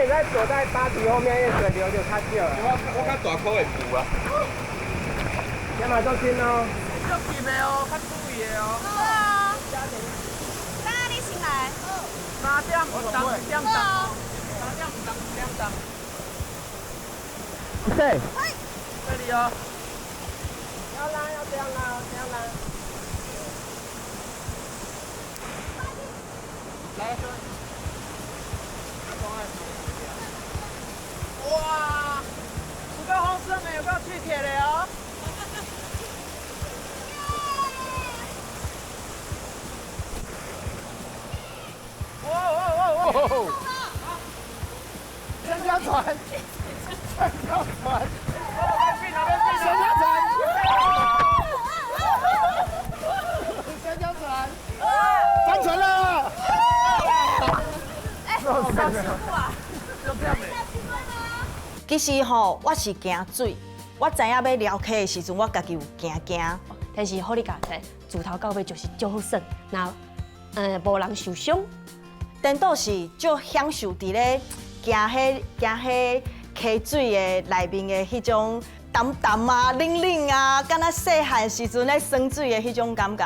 為你在躲在巴堤後面，因為水流就較少。我較大顆會浮啊。這嘛足深哦。足深的哦，較注意的哦。好啊。等下你先來。3點有當1點鐘，3點有當1點鐘。對。這裡哦。要拉，要這樣拉，這樣拉。來。哇，有夠豐盛的，有夠氣鐵的哦！哇哇哇哇！香蕉船，香蕉船，香蕉船，香蕉船，翻船了！哎，好舒服啊！就這樣。其實吼，我是驚水。我知影欲寮溪的時陣，我家己有驚驚。但是好你講，自頭到尾就是足好耍，那無人受傷，顛倒是足享受佇咧行彼行彼溪水的內面的彼種澹澹啊、冷冷啊，敢若細漢時陣咧耍水的彼種感覺。